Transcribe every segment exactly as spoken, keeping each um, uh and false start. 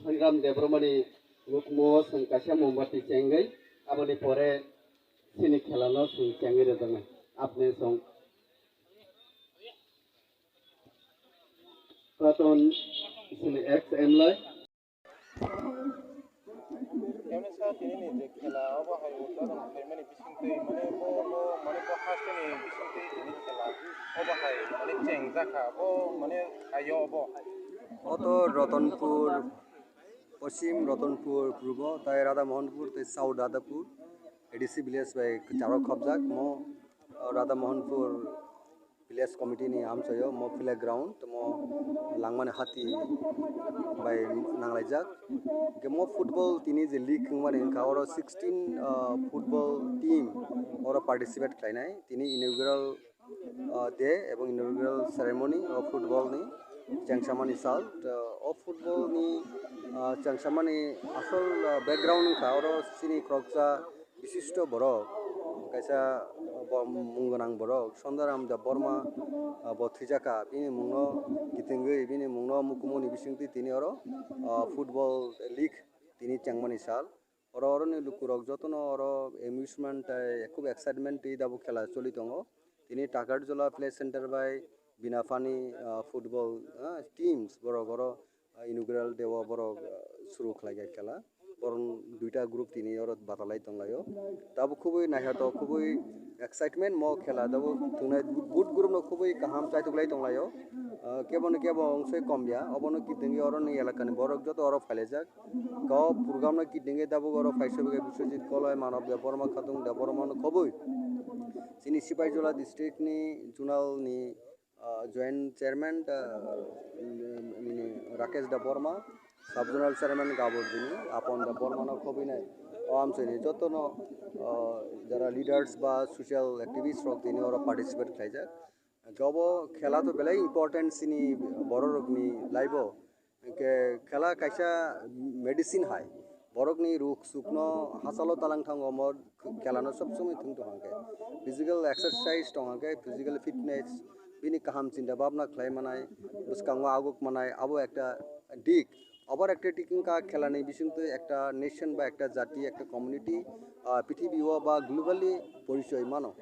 Sangram Debbarmani lukmo chwng kaisa mombati chengwi aboni pore chini khelano chwng chengwi rwjaknai. Apni song Raton chini ex M L A. Emisa tini ni je khela obo hai udaron khaimani bisingtwi mane bo bo mane bo hasteni bisingtwi tini khela obo hai mane chengjakha bo mane ayo obo. Oto Ratanpur Poschim, Ratanpur Purbo, tai Radha Mohanpur, tai South Radhapur, A D C village bai kwcharo khobjak mo, Radha Mohanpur village committee ni amchaio mo playground mo langmani hati bai nanglaijak. Hwnkhe mo football tini je league wngmani wngkha oro sixteen, ah, football team oro participate khlainai tini inaugural ah, day ebong inaugural ceremony o football ni chengsamani sal. Ah, o football ni, ah, chengsamani asol, ah, background wngkha oro chini khoroksa bishisto borok kaisa, ah, bo mung gwnang borok Sondaram Debbarma, ah, bo thwijakha bini mungno kitingwi bini mungno mukumuni bisingtwi tini oro, ah, football league tini chengmani sal. Oro oroni lukurok jotono oro amusement tei khub excitement twi tabuk khela choli tongo. Tini Takarjala Play Center bai Binafani, ah, football, ah, teams borok oro, ah, inaugural day o borok, ah, suru khlai kha khela. Borok duita group tini oro batalai tonglaio. Tabuk khubui naithotok khubui excitement mo khela tabuk thungnai both group no khubui kaham chaituklai tonglaio. Ah, kebo no kebo wngsui komya obono kitingwi oroni elakani borok joto oro phailaijak. Kok program no kitingwi tabuk oro phaisa bwkha Biswajit Koloi, Manob Debbarma, Khatung Debbarma no khobwi. Chini Sipaijala district ni zonal ni, ah, joint chairman, ah, nini Rakesh Debbarma, sub zonal chairman Gabor Dini, Apon Debbarma no khobwi nai. O amchai ni joto no, ah, jara leaders ba social activist rok tini oro participate khlaijak. Hwnkhe obo khela to belai important chini borok rokni life o. Hwnkhe khela kaisa medicine hai. Borokni ruk sukno hachalo talang thango omo khela no sob somoi thung tong hwnkhe. Physical exercise tong hwnkhe physical fitness bini kaham chinta bhabna khlai manai, bwskango aguk manai abo ekta dik. Obo ekta thik wngkha khelani bisingtwi ekta nation ba ekta jati, ekta community, ah, pithibio ba globally porichoi mano.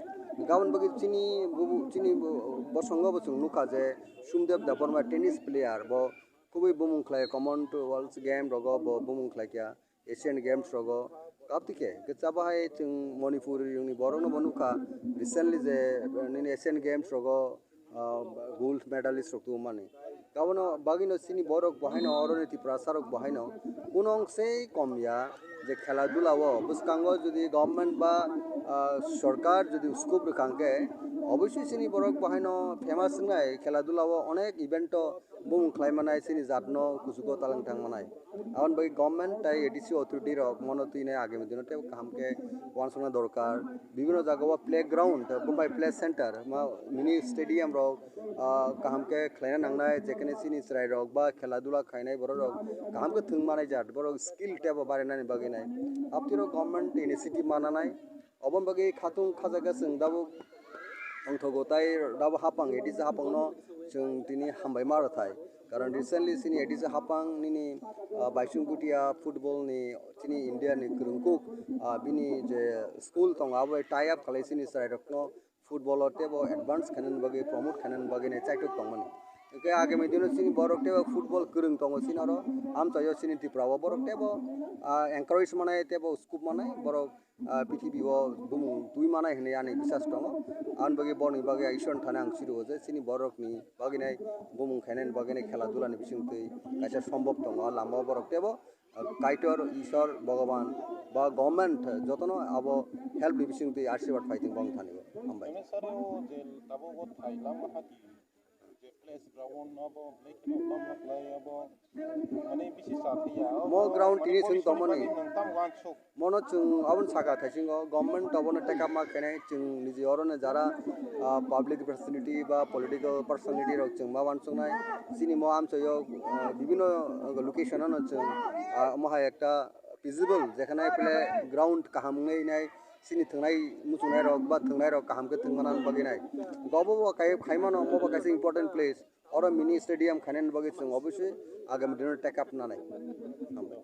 Gabon bagwi chini bubu, chini bo-, bosongo bo chwng nukha je Sumdep Debbarma tennis player, bo khubui bumung khlai Commonwealth Game rogo bo bumung khlai kha, Asian Games rogo. Gabtwi khe, khe chaba hai chwng Manipur ni borokno bo nukha recently je, eh, nini Asian Games rogo ah, gold medalist rok tubumani. Abono bagwino chini borok bo haino oroni Tiprasa rok bo haino kunong sei kom ya je khela dula o bwskango jodi government ba, ah, sorkar jodi scope rwkha hwnkhe oboisoi chini borok bo haino famous wngnai khela dula o onek event o bumung khlai manai chini jat no kuchugo talang thang manai. Aboni bagwi government tei A D C authority rok mono twi nai agami dino tei kaham khe uansukna dorkar. Bibino jaga o playground, tei bubai play center, ma mini stadium rok, ah, kaham khe khlaina nangnai, jekhene chini chwrai rok ba khela dula khainai borok rok kaham khe thwng manai jat, borok skill tebo barinani bagwi nai. Aboni rok government initiative mananai. Oboni bagwi khatung khajaga chwng dabuk tongthogo tei dabo hapang, A D C hapangno chwng tini hambai ma rwthai. Karon recently chini A D C hapang nini, ah, Baisung Bhutia football ni chini India ni kwrwngkuk, ah, bini je school tongo abo bai tie up khalai chini chwrai rokno football o teibo advance khainani bagwi, promote khainani bagwi nai chaitok tongmani. Hwnkhe agami dino chini borok teibo football kwrwng tongo chini oro, amchaio chini Tripura o borok teibo, ah, encourage manai teibo scope manai borok, ah, prithibi o bumung twi manai hinwi ani bisas tongo. Aboni bagwi borokni bagwi Ishwar thani ang siro je chini borokni bagwi nai bumung khainani bagwi nai khela dula ni bisingtwi kaisa sombhob tongo, o lama o borok teibo Kaitor, Ishwar, Bhagavan ba government jotono abo help ni bisingtwi ashirbad phai thung bong thani bo. Hambai. Mane sir, o je tabuk o thai lama hati, je place ground abo, lake no tam na khlai abo, mane bisi sa thai ya. Mo ground tini chwng tongmani. Nang tam wansuk. Mono chwng aboni saka thaisingo government abono take up ma khenai chwng niji orono jara, ah, public personality ba political personality rok chwng ma wansuknai. Chini mo amchaio, ah, bibino, ah, location ano chwng, ah, omo hai ekta feasible jekhane pele ground kaham wngwi nai chini thwngnai muchungnai rok ba thwngnai rok kaham khe thwngmana bagwi nai. Gobo bo kai khaimano omo bo kaisa important place. Oro mini stadium khainani bagwi chwng obviously agami dino take up nanai. Hambai.